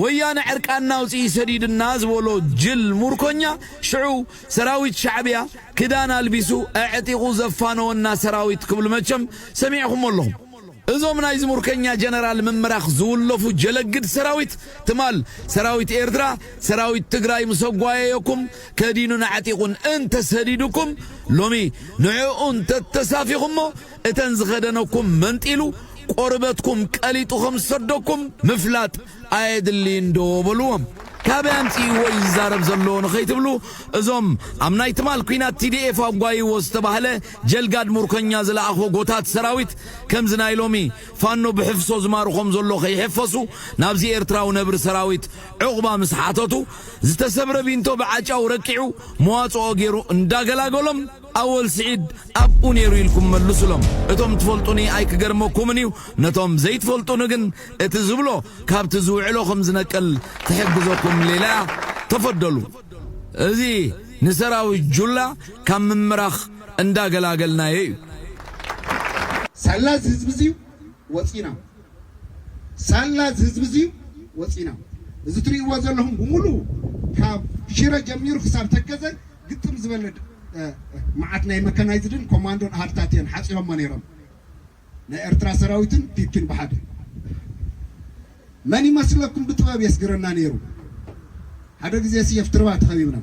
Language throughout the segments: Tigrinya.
ወያነ ዕርቃንና ኣውፅኢ ሰዲድና ዝበሎ ጅል ሙርኮኛ ሽዑ ሰራዊት ሻዕብያ ክዳን ኣልቢሱ ኣዕጢቑ ዘፋነወና ሰራዊት ክብሉ መቸም ሰሚዕኹም ኣለኹም። እዞም ናይዚ ሙርከኛ ጀነራል ምምራኽ ዝውለፉ ጀለግድ ሰራዊት ትማል ሰራዊት ኤርትራ ሰራዊት ትግራይ ምስ ኣጓየየኩም ከዲኑን ኣዕጢቑን እንተሰዲዱኩም ሎሚ ንዕኡ እንተተሳፊኹሞ እተን ዝኸደነኩም መንጢሉ ቆርበትኩም ቀሊጡ ከም ዝሰደኩም ምፍላጥ ኣየድልይን ዶ በልዎም። ካበይ ኣምፂእዎ እዩ ዝዛረብ ዘሎ ንኸይትብሉ እዞም ኣብ ናይ ትማል ኲናት ቲ ዲ ኤፍ ኣጓይዎ ዝተባህለ ጀልጋድ ሙርከኛ ዝለኣኾ ጎታት ሰራዊት ከምዚ ናይ ሎሚ ፋኖ ብሕፍሶ ዝማርኾም ዘሎ ከይሕፈሱ ናብዚ ኤርትራዊ ነብሪ ሰራዊት ዕቑባ ምስ ሓተቱ ዝተሰብረ ቢንቶ ብዓጫው ረቂዑ መዋፅኦ ገይሩ እንዳገላገሎም ኣወል ስዒድ ኣብኡ ነይሩ ኢልኩም መልሱሎም። እቶም ትፈልጡኒ ኣይክገርመኩምን እዩ። ነቶም ዘይትፈልጡኒ ግን እቲ ዝብሎ ካብቲ ዝውዕሎ ከም ዝነቅል ትሕግዘኩም ሌላ እያ። ተፈደሉ። እዚ ንሰራዊት ጁላ ካብ ምምራኽ እንዳገላገልናዮ እዩ። ሳላ እዚ ህዝቢ እዚ ወፂና ሳላ እዚ ህዝቢ እዚ ወፂና እዚ ትሪእዎ ዘለኹም ብምሉ ካብ ሽረ ጀሚሩ ክሳብ ተከዘ ግጥም ዝበለ መዓት ናይ መካናይዝድን ኮማንዶን ኣሃድታት እየን ሓፂሮሞ ነይሮም ናይ ኤርትራ ሰራዊትን ፒፒን ብሓደ መን ይመስለኩም ብጥበብ የስግረና ነይሩ ሓደ ግዜ ስየፍ ትርባ ተኸቢብና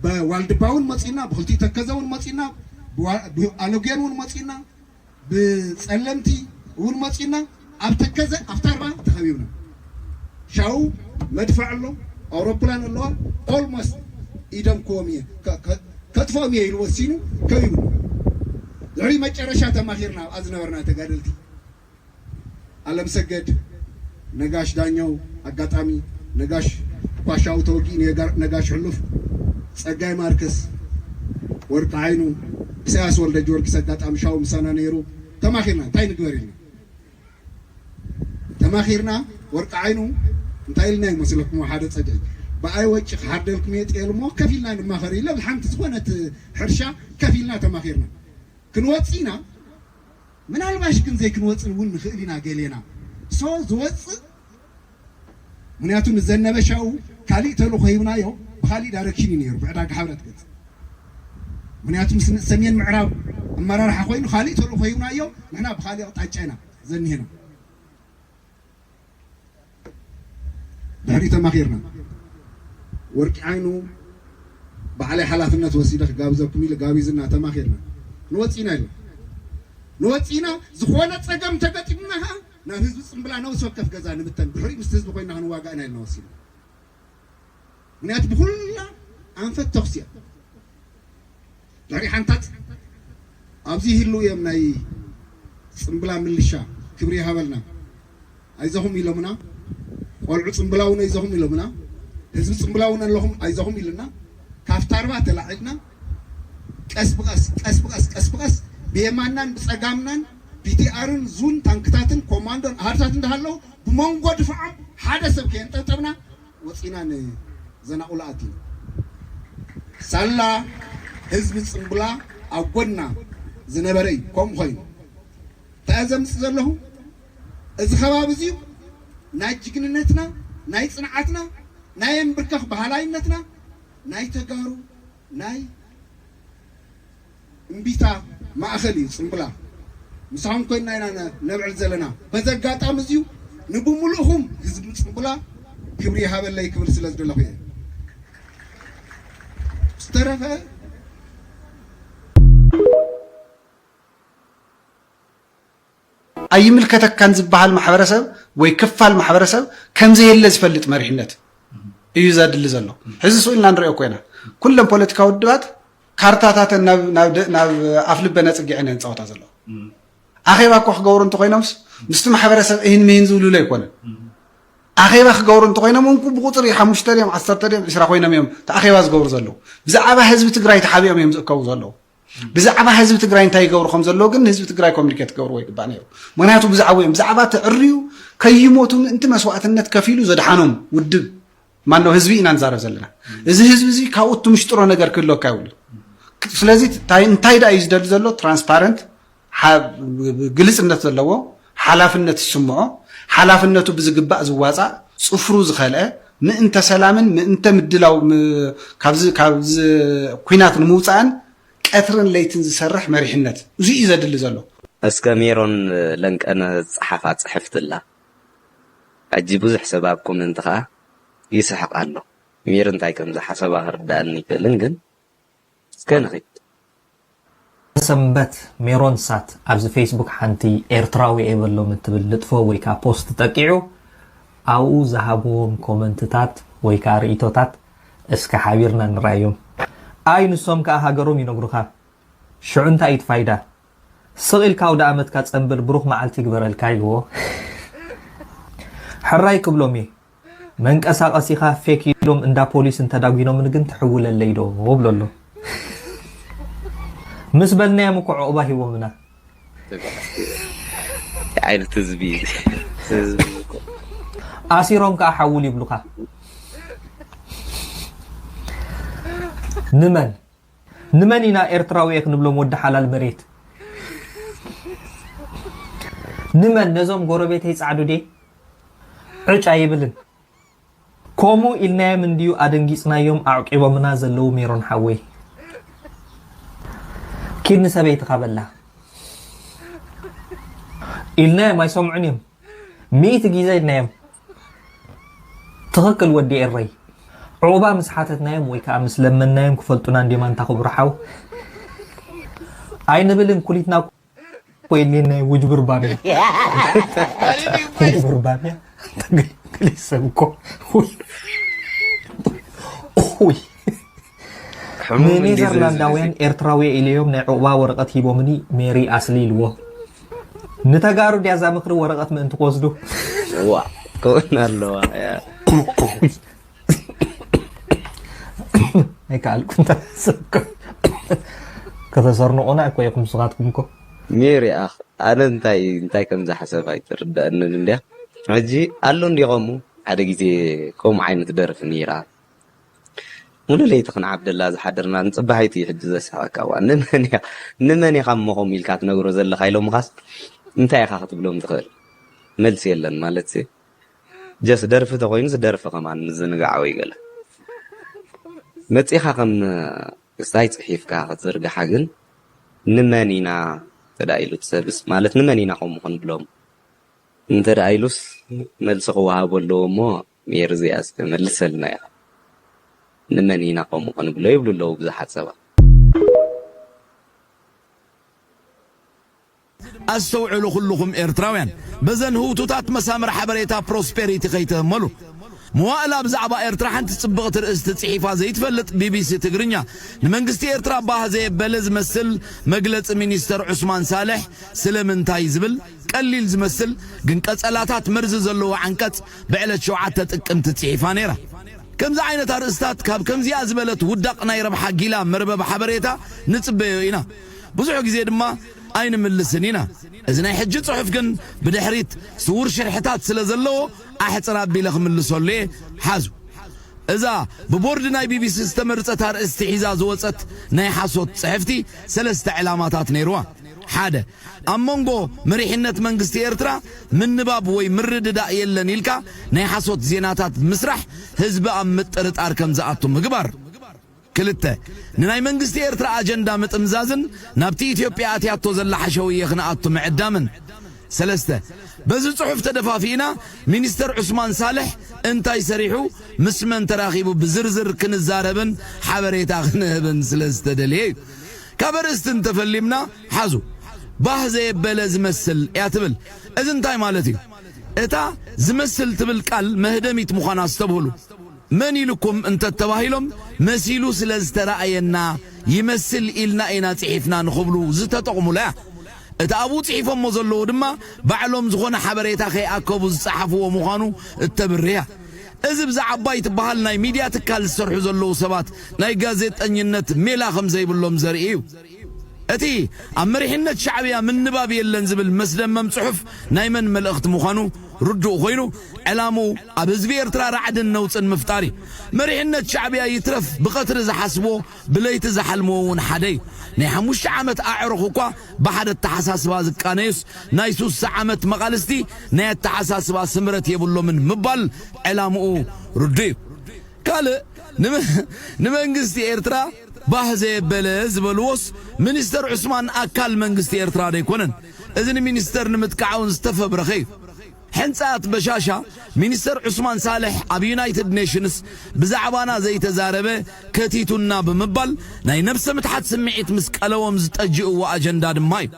ብዋልድባ እውን መፂና ብክልቲኡ ተከዘ እውን መፂና ብኣሎጌን እውን መፂና ብፀለምቲ እውን መፂና ኣብ ተከዘ ኣብ ታርባ ተኸቢብና ሻው መድፍዕ ኣሎ ኣውሮፕላን ኣለዋ almost ኢደምክዎም እየ ከጥፍኦም እየ ኢሉ ወሲኑ ከቢቡ ድሕሪ መጨረሻ ተማኺርና ኣብኣ ዝነበርና ተጋደልቲ ኣለምሰገድ ነጋሽ ዳኘው ኣጋጣሚ ነጋሽ ኳሻው ተወጊኡ ነጋሽ ሕሉፍ ፀጋይ ማርከስ ወርቂ ዓይኑ ኢሳያስ ወልደ ጊዮርጊስ ኣጋጣሚ ሻው ምሳና ነይሩ ተማኺርና እንታይ ንግበር ኢልና ተማኺርና ወርቂ ዓይኑ እንታይ ኢልና ይመስለኩም ሓደ ፀግዒ ብኣይ ወጪ ክሓርደልኩም እየ ጥየል እሞ ከፊልና ንማኸር ኢለ ብሓንቲ ዝኾነት ሕርሻ ከፊልና ተማኺርና ክንወፅእ ኢና ምናልባሽ ግን ዘይክንወፅእ እውን ንኽእል ኢና ገሌና so ዝወፅእ ምክንያቱ ንዘነበ ሻው ካሊእ ተልእኾ ሂብናዮ ብካሊእ direction እዩ ነይሩ ብዕዳጋ ሓብረት ገፅ ምክንያቱ ምስ ሰሜን ምዕራብ ኣመራርሓ ኮይኑ ካሊእ ተልእኾ ሂብናዮ ንሕና ብካሊእ ኣቕጣጫ ኢና ዘኒሄና ድሕሪ ተማኺርና ወርቂ ዓይኑ ባዕለይ ሓላፍነት ወሲደ ክጋብዘኩም ኢለ ጋቢዝና ተማኺርና ንወፂና ኢሉ ንወፂና ዝኾነ ፀገም ተገጢሙና ከዓ ናብ ህዝቢ ፅምብላ ነብሲ ወከፍ ገዛ ንብተን ድሕሪኡ ምስቲ ህዝቢ ኮይና ክንዋጋእ ኢና ኢልና ወሲና ምክንያቱ ብኩላ ኣንፈት ተኩሲ እያ ድሕሪ ሓንታት ኣብዚ ይህልው እዮም ናይ ፅምብላ ምልሻ ክብሪ ይሃበልና ኣይዞኹም ኢሎምና ቆልዑ ፅምብላ እውን ኣይዞኹም ኢሎምና ህዝቢ ፅምብላ እውን ኣለኹም ኣይዞኹም ኢሉና ካብታ ኣርባ ተላዒልና ቀስ ብቀስ ቀስ ብቀስ ቀስ ብቀስ ብየማናን ብፀጋምናን ቢቲኣርን ዙን ታንክታትን ኮማንዶን ኣሃድታት እንዳሃለዉ ብመንጎ ድፋዖም ሓደ ሰብ ከየንጠብጠብና ወፂና ንዘናቑላ ኣቲና ሳላ ህዝቢ ፅምብላ ኣብ ጎድና ዝነበረ እዩ ከምኡ ኮይኑ እንታይ ዘምፅእ ዘለኹ እዚ ከባቢ እዚዩ ናይ ጅግንነትና ናይ ፅንዓትና ናይ እምብርከኽ ባህላይነትና ናይ ተጋሩ ናይ እምቢታ ማእኸል እዩ ፅምብላ ምሳኹም ኮይንና ኢና ነብዕል ዘለና በዚ ኣጋጣሚ እዚዩ ንብምሉእኹም ህዝቢ ፅምብላ ክብሪ ይሃበለይ ክብል ስለ ዝደለኹ እየ ዝተረፈ ኣይምልከተካን ዝበሃል ማሕበረሰብ ወይ ክፋል ማሕበረሰብ ከምዘየለ ዝፈልጥ መሪሕነት እዩ ዘድሊ ዘሎ። ሕዚ ስኡ ኢልና ንሪኦ እኮ ኢና። ኩለን ፖለቲካዊ ውድባት ካርታታተን ናብ ኣፍልበን ኣፅጊዐን እየን ዝፃወታ ዘለዋ። ኣኼባ እኮ ክገብሩ እንተኾይኖምስ ምስቲ ማሕበረሰብ እሂን ምሂን ዝብልሉ ኣይኮነን። ኣኼባ ክገብሩ እንተኾይኖም እንኩ ብቁፅሪ ሓሙሽተ ድዮም ዓሰርተ ድዮም ዒስራ ኮይኖም እዮም እቲ ኣኼባ ዝገብሩ ዘለዉ። ብዛዕባ ህዝቢ ትግራይ ተሓቢኦም እዮም ዝእከቡ ዘለዉ። ብዛዕባ ህዝቢ ትግራይ እንታይ ይገብሩ ከም ዘለዉ ግን ንህዝቢ ትግራይ ኮሚኒኬት ክገብርዎ ይግባእ ነይሩ። ምክንያቱ ብዛዕብኡ እዮም። ብዛዕባ እቲ ዕርዩ ከይሞቱ ምእንቲ መስዋእትነት ከፊሉ ዘድሓኖም ውድብ ማነው ህዝቢ ኢና ንዛረብ ዘለና። እዚ ህዝቢ እዚ ካብኡ ትምሽጥሮ ነገር ክህልወካ የብሉን። ስለዚ እንታይ እንታይ ደኣ እዩ ዝደሊ ዘሎ? ትራንስፓረንት፣ ግልፅነት ዘለዎ፣ ሓላፍነት ዝስምዖ፣ ሓላፍነቱ ብዝግባእ ዝዋፃእ፣ ፅፍሩ ዝኸልአ፣ ምእንተ ሰላምን ምእንተ ምድላው ም-፣ ካብዚ ካብዚ ኲናት ንምውፃእን ቀትርን ለይትን ዝሰርሕ መሪሕነት፣ እዚ እዩ ዘድሊ ዘሎ። እስከ ሜሮን ለንቀነ ዝጸሓፋ ጽሕፍቲ ኣላ። ሕጂ ብዙሕ ሰብ ኣብ ኮመንት ከኣ ይስሕቕ ኣሎ። ሜሪ እንታይ ከም ዝሓሰባ ክርድኣኒ ይክእልን፣ ግን እስከ ንኺድ። ሰንበት ሜሮን ሳት ኣብዚ ፌስቡክ ሓንቲ ኤርትራዊ እየ በሎም እትብል ልጥፎ ወይ ከዓ ፖስት ጠቂዑ ኣብኡ ዝሃብዎም ኮመንትታት ወይ ከዓ ርእይቶታት እስከ ሓቢርና ንረኣዮም። ኣይ ንሶም ከዓ ሃገሮም ይነግሩኻ። ሽዑ እንታይ እዩ እቲ ፋይዳ? ስቕ ኢልካ ኣውደ ኣመትካ ጸንብል ብሩኽ መዓልቲ ይግበረልካ ኢልዎ። ሕራይ ክብሎም እየ። መንቀሳቐሲኻ ፌክ ኢሎም እንዳ ፖሊስ እንተዳጒኖምኒ ግን ትሕውለለይ ዶ እብሎ ኣሎ። ምስ በልናዮም እኮ ዑቕባ ሂቦምና። ዓይነት ህዝቢ ህዝቢ እኮ። ኣሲሮም ከኣ ሓውል ይብሉኻ። ንመን ንመን ኢና ኤርትራዊ እየ ክንብሎም ወዲ ሓላል መሬት? ንመን ነዞም ጎረቤተይ ጻዕዱ ድየ ዕጭ ኣይብልን። ከምኡ ኢልናዮም እንድዩ ኣደንጊጽናዮም ኣዕቂቦምና ዘለዉ ሜሮን ሓወይ። ኪድ ንሰበይትኻ በላ ኢልናዮም ኣይሰምዑን እዮም። ሚእቲ ግዜ ኢልናዮም። ትኽክል ወዲ ኤረይ። ዑቕባ ምስ ሓተትናዮም ወይ ከዓ ምስ ለመንናዮም ክፈልጡና እንድዮም ኣንታ ክቡር ሓው። ኣይንብልን ኩሊትና እኮ የድልየና እዩ ውጅብር ባንያ። ውጅብር ባንያ። ተገ-፣ ገለ ሰብ እኮ። ውይ። ንኔዘርላንዳውያን ኤርትራዊ ኢለዮም ናይ ዑቕባ ወረቐት ሂቦምኒ ሜሪ ኣስሊ ኢልዎ። ንተጋሩ ድያ እዛ ምኽሪ ወረቐት ምእንቲ ክወስዱ? ዋ ክውን ኣለዋ እያ። ኣይከኣልኩን ተሰብከ ከተሰርንቑና እኮ ኢኹም ንስኻትኩም እኮ። ሜሪ ኣኽ ኣነ እንታይ እንታይ ከም ዝሓሰብ ኣይትርዳእንን እንድያ። ሕጂ ኣሎ እንዲ ከምኡ ሓደ ግዜ ከምኡ ዓይነት ደርፊ ነይራ። ሙሉ ለይቲ ክንዓብደላ ዝሓደርና ንጽባሒቱ እዩ ሕጂ ዘስሕቐካ። እዋ ንመን እያ ንመን ኢኻ እሞ ከምኡ ኢልካ ትነግሮ ዘለኻ ኢሎምኻስ እንታይ ኢኻ ክትብሎም ትኽእል? መልሲ የለን ማለት ሲ ጀስ ደርፊ ተኮይኑስ ደርፊ ከማን ምዝንጋዕ ወይ ገለ መጺኻ ከም ክስታይ ጽሒፍካ ክትዝርግሓ ግን ንመን ኢና ተዳኢሉ ትሰብስ ማለት ንመን ኢና ከምኡ ክንብሎም እንተ ደኣ ኢሉስ መልሲ ክወሃቦ ኣለዎ እሞ ሜሪ እዚኣ እስከ መልሰልና ኢኻ ንመን ኢና ከምኡ ክንብሎ ይብሉ ኣለዉ ብዙሓት ሰባት። ኣስተውዕሉ ኩልኹም ኤርትራውያን በዘን ህውቱታት መሳምር ሓበሬታ ፕሮስፔሪቲ ከይትህመሉ። መዋእላ ብዛዕባ ኤርትራ ሓንቲ ጽብቕቲ ርእስቲ ጽሒፋ ዘይትፈልጥ ቢቢሲ ትግርኛ ንመንግስቲ ኤርትራ ባህ ዘየበለ ዝመስል መግለጺ ሚኒስተር ዑስማን ሳልሕ ስለምንታይ ዝብል ቀሊል ዝመስል ግን ቀጸላታት መርዚ ዘለዎ ዓንቀጽ ብዕለት ሸውዓተ ጥቅምቲ ጽሒፋ ነይራ። ከምዚ ዓይነት ኣርእስታት ካብ ከምዚኣ ዝበለት ውዳቕ ናይ ረብሓ ጊላ መርበብ ሓበሬታ ንጽበዮ ኢና። ብዙሕ ግዜ ድማ ኣይንምልስን ኢና። እዚ ናይ ሕጂ ጽሑፍ ግን ብድሕሪት ስውር ሽርሕታት ስለ ዘለዎ ኣሕጽር ኣቢለ ክምልሰሉ እየ። ሓዙ። እዛ ብቦርድ ናይ ቢቢሲ ዝተመርጸት ኣርእስቲ ሒዛ ዝወጸት ናይ ሓሶት ጽሕፍቲ ሰለስተ ዕላማታት ነይርዋ። ሓደ፣ ኣብ መንጎ መሪሕነት መንግስቲ ኤርትራ ምንባብ ወይ ምርድዳእ የለን ኢልካ ናይ ሓሶት ዜናታት ብምስራሕ ህዝቢ ኣብ ምጥርጣር ከም ዝኣቱ ምግባር። ክልተ፣ ንናይ መንግስቲ ኤርትራ ኣጀንዳ ምጥምዛዝን ናብቲ ኢትዮጵያ ኣትያቶ ዘላ ሓሸውየ ክንኣቱ ምዕዳምን። ሰለስተ፣ በዚ ጽሑፍ ተደፋፊእና ሚኒስተር ዑስማን ሳልሕ እንታይ ሰሪሑ ምስ መን ተራኺቡ ብዝርዝር ክንዛረብን ሓበሬታ ክንህብን ስለ ዝተደልየ እዩ። ካብ ኣርእስቲ እንተፈሊምና ሓዙ። ባህ ዘየበለ ዝመስል እያ ትብል። እዚ እንታይ ማለት እዩ? እታ ዝመስል ትብል ቃል መህደሚት ምዃና ኣስተብህሉ። መን ኢሉኩም እንተተባሂሎም መሲሉ ስለ ዝተራእየና ይመስል ኢልና ኢና ጽሒፍና ንኽብሉ ዝተጠቕሙላ እያ። እቲ ኣብኡ ጽሒፎሞ ዘለዉ ድማ ባዕሎም ዝኾነ ሓበሬታ ከይኣከቡ ዝጸሓፍዎ ምዃኑ እተብርህ እያ። እዚ ብዛዕባ ዓባይ ትበሃል ናይ ሚድያ ትካል ዝሰርሑ ዘለዉ ሰባት ናይ ጋዜጠኝነት ሜላ ከም ዘይብሎም ዘርኢ እዩ። እቲ ኣብ መሪሕነት ሻዕብያ ምንባብ የለን ዝብል መስደመም ጽሑፍ ናይ መን መልእኽቲ ምዃኑ ርዱእ ኮይኑ፣ ዕላምኡ ኣብ ህዝቢ ኤርትራ ራዕድን ነውጽን ምፍጣር እዩ። መሪሕነት ሻዕብያ ይትረፍ ብቐትሪ ዝሓስብዎ፣ ብለይቲ ዝሓልምዎ እውን ሓደ እዩ። ናይ ሓሙሽተ ዓመት ኣዕሩኽ እኳ ብሓደ ኣተሓሳስባ ዝቃነዩስ፣ ናይ ሱሳ ዓመት መቓልስቲ ናይ ኣተሓሳስባ ስምረት የብሎምን ምባል ዕላምኡ ርዱእ እዩ። ካልእ፣ ንመ-፣ ንመንግስቲ ኤርትራ ባህ ዘየበለ ዝበልዎስ፣ ሚኒስተር ዑስማን ኣካል መንግስቲ ኤርትራ ዶ ኣይኮነን? እዚ ንሚኒስተር ንምጥቃዕ እውን ዝተፈብረኸ እዩ። ሕንጻት በሻሻ፣ ሚኒስተር ዑስማን ሳልሕ ኣብ ዩናይትድ ኔሽንስ ብዛዕባና ዘይተዛረበ ከቲቱና ብምባል ናይ ነብሰ ምትሓት ስምዒት ምስ ቀለዎም ዝጠጅእዎ ኣጀንዳ ድማ እዩ።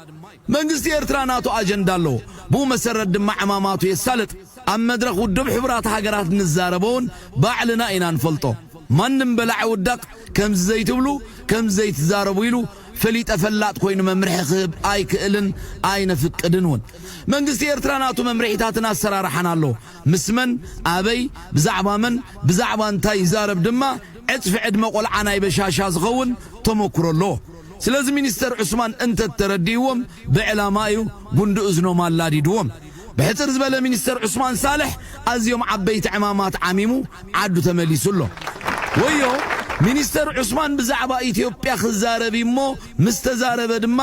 መንግስቲ ኤርትራ ናቱ ኣጀንዳ ኣለዎ። ብኡ መሰረት ድማ ዕማማቱ የሳልጥ። ኣብ መድረኽ ውድብ ሕቡራት ሃገራት ንዛረቦ እውን ባዕልና ኢና ንፈልጦ። ማንም በላዒ ውዳቕ ከምዚ ዘይትብሉ፣ ከምዚ ዘይትዛረቡ ኢሉ ፈሊጠ ፈላጥ ኮይኑ መምርሒ ክህብ ኣይክእልን ኣይነፍቅድን እውን። መንግስቲ ኤርትራ ናቱ መምርሒታትን ኣሰራርሓን ኣለዎ። ምስ መን፣ ኣበይ፣ ብዛዕባ መን፣ ብዛዕባ እንታይ ይዛረብ ድማ ዕጽፊ ዕድመ ቆልዓ ናይ በሻሻ ዝኸውን ተመኩሮ ኣለዎ። ስለዚ ሚኒስተር ዑስማን እንተተረዲእዎም ብዕላማ እዩ ጉንዲ እዝኖም ኣላዲድዎም። ብሕጽር ዝበለ ሚኒስተር ዑስማን ሳልሕ ኣዝዮም ዓበይቲ ዕማማት ዓሚሙ ዓዱ ተመሊሱ ኣሎ። ወዮ ሚኒስተር ዑስማን ብዛዕባ ኢትዮጵያ ክዛረብ እዩ እሞ ምስ ተዛረበ ድማ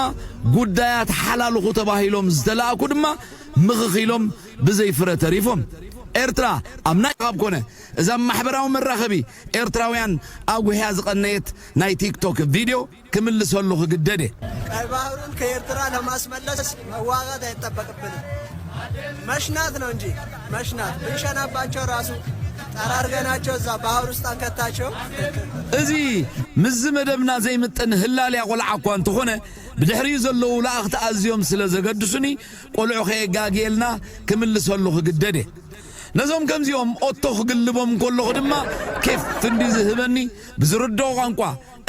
ጉዳያት ሓላልኹ ተባሂሎም ዝተላእኩ ድማ ምኽኽ ኢሎም ብዘይ ፍረ ተሪፎም። ኤርትራ ኣብ ናይ ካብ ኮነ እዛ ማሕበራዊ መራኸቢ ኤርትራውያን ኣጉህያ ዝቐነየት ናይ ቲክቶክ ቪድዮ ክምልሰሉ ክግደድ እየ። ቀይ ባህሩን ከኤርትራ ለማስመለስ መዋጋት አይጠበቅብንም። መሽናት ነው እንጂ መሽናት። ብንሸናባቸው ራሱ ጠራርገናቸው እዛ ባህር ውስጥ አንከታቸው። እዚ ምስዚ መደብና ዘይምጥን ህላልያ ቆልዓ እኳ እንተኾነ፣ ብድሕሪኡ ዘለዉ ለኣኽቲ ኣዝዮም ስለ ዘገድሱኒ፣ ቆልዑ ከየጋግየልና ክምልሰሉ ክግደድ እየ። ነዞም ከምዚኦም ኦቶ ክግልቦም ከለኹ ድማ ኬፍ እንዲ ዝህበኒ፣ ብዝርድኦ ቋንቋ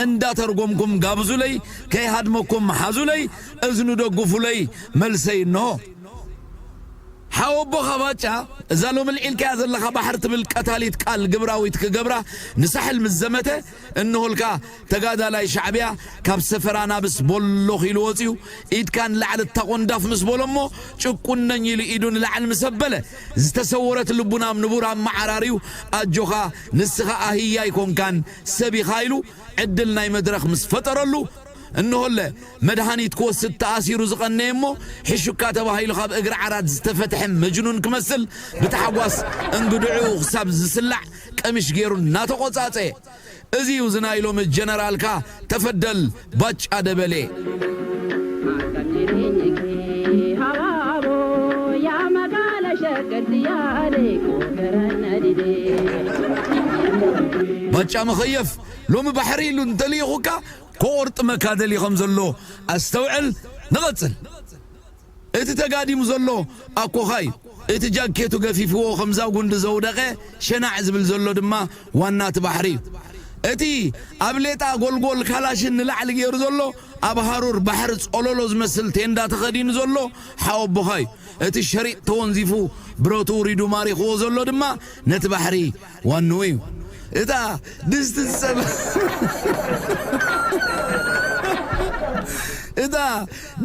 እንዳተርጎምኩም ጋብዙለይ፣ ከይሃድመኩም ሓዙለይ፣ እዝኑ ደግፉለይ፣ መልሰይ እንሆ። ሓወቦኻ ባጫ፣ እዛ ሎሚ ልዒልካያ ዘለኻ ባሕሪ ትብል ቀታሊት ቃል ግብራዊት ክገብራ ንሳሕል ምስ ዘመተ፣ እንሆልካ ተጋዳላይ ሻዕብያ ካብ ሰፈር ኣናብስ ቦሎኽ ኢሉ ወፂኡ፣ ኢድካ ንላዕሊ እታ ቆንዳፍ ምስ በሎ እሞ፣ ጭቁነኝ ኢሉ ኢዱ ንላዕሊ ምስ ኣበለ፣ ዝተሰወረት ልቡና ኣብ ንቡር ኣመዓራርዩ፣ ኣጆኻ ንስኻ ኣህያ ኣይኮንካን ሰብ ኢኻ ኢሉ ዕድል ናይ መድረኽ ምስ ፈጠረሉ፣ እንሆለ መድሃኒት ክወስድ ተኣሲሩ ዝቐነየ እሞ፣ ሕሹካ ተባሂሉ ካብ እግሪ ዓራት ዝተፈትሐ መጅኑን ክመስል ብታሕጓስ እንግድዕኡ ክሳብ ዝስላዕ ቀሚሽ ገይሩ እናተቖጻጸየ። እዚ እዩ እዚ ናይ ሎሚ ጀነራልካ ተፈደል ባጫ ደበሌ። ባጫ መኸየፍ ሎሚ ባሕሪ ኢሉ እንተልኢኹካ፣ ከቑርጥመካ ደልዩ ከም ዘሎ ኣስተውዕል። ንቐጽል። እቲ ተጋዲሙ ዘሎ ኣኮኻ እዩ። እቲ ጃኬቱ ገፊፍዎ ከምዛ ጉንዲ ዘውደቐ ሸናዕ ዝብል ዘሎ ድማ ዋና እቲ ባሕሪ እዩ። እቲ ኣብ ሌጣ ጎልጎል ካላሽን ንላዕሊ ገይሩ ዘሎ፣ ኣብ ሃሩር ባሕሪ ጸሎሎ ዝመስል ቴንዳ ተኸዲኑ ዘሎ ሓወቦኻ እዩ። እቲ ሸሪጥ ተወንዚፉ ብረቱ ውሪዱ ማሪኽዎ ዘሎ ድማ ነቲ ባሕሪ ዋንኡ እዩ። እታ ድስቲ ትጸብሕ፣ እታ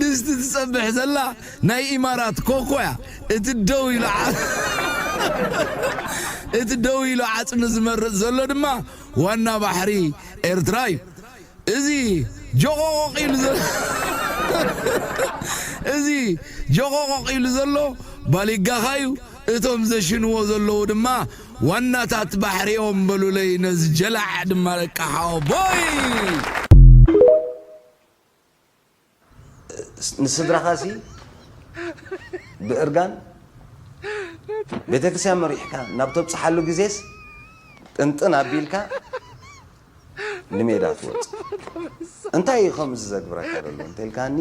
ድስቲ ትጸብሕ ዘላ ናይ ኢማራት ኮኮ እያ። እቲ ደው ኢሉ ዓ-፣ እቲ ደው ኢሉ ዓጽሚ ዝመርጽ ዘሎ ድማ ዋና ባሕሪ ኤርትራ እዩ። እዚ ጆቆቆቕ ኢሉ ዘሎ፣ እዚ ጆቆቆቕ ኢሉ ዘሎ ባሊጋኻ እዩ። እቶም ዘሽንዎ ዘለዉ ድማ ዋናታት ባሕሪኦም በሉለይ፣ ነዚ ጀላዕ ድማ ደቂ ሓወቦይ። ንስድራኻሲ ብእርጋን ቤተክርስትያን መሪሕካ ናብ ተብጽሓሉ ግዜስ ጥንጥን ኣቢልካ ንሜዳ ትወጽእ። እንታይ እዩ ከምዚ ዘግብረካ ዘሎ እንተልካኒ፣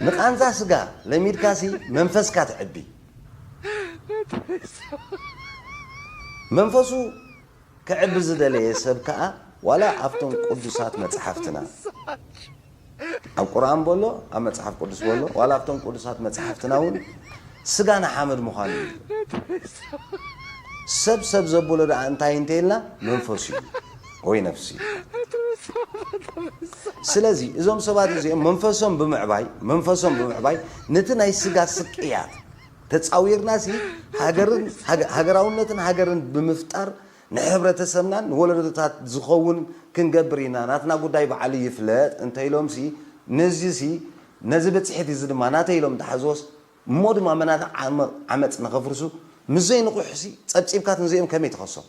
ንቓንዛ ስጋ ለሚድካሲ መንፈስካ ትዕቢ። መንፈሱ ክዕቢ ዝደለየ ሰብ ከኣ ዋላ ኣብቶም ቅዱሳት መጽሓፍትና፣ ኣብ ቁርኣን በሎ፣ ኣብ መጽሓፍ ቅዱስ በሎ፣ ዋላ ኣብቶም ቅዱሳት መጽሓፍትና እውን ስጋና ሓመድ ምዃኑ እዩ። ሰብ ሰብ ዘብሎ ደኣ እንታይ እንተ ኢልና መንፈሱ እዩ ወይ ነፍሲ እዩ። ስለዚ እዞም ሰባት እዚኦም መንፈሶም ብምዕባይ፣ መንፈሶም ብምዕባይ ነቲ ናይ ስጋ ስቅያት ተጻዊርና ሲ ሃገርን ሃገ- ሃገራውነትን ሃገርን ብምፍጣር ንሕብረተሰብናን ንወለዶታት ዝኸውን ክንገብር ኢና። ናትና ጉዳይ ባዕሉ ይፍለጥ እንተኢሎም ሲ ነዚ ሲ ነዚ ብጽሒት እዚ ድማ ናተይ ኢሎም ተሓዝዎስ እሞ ድማ መናታ ዓመ- ዓመፅ ንኸፍርሱ ምስ ዘይንቑሕ ሲ ጸብጺብካ ንዚኦም ከመይ ትኸሶም?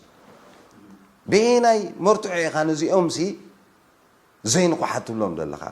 በየናይ መርትዖ ኢኻ ነዚኦም ሲ ዘይንቑሓት ትብሎም ዘለኻ?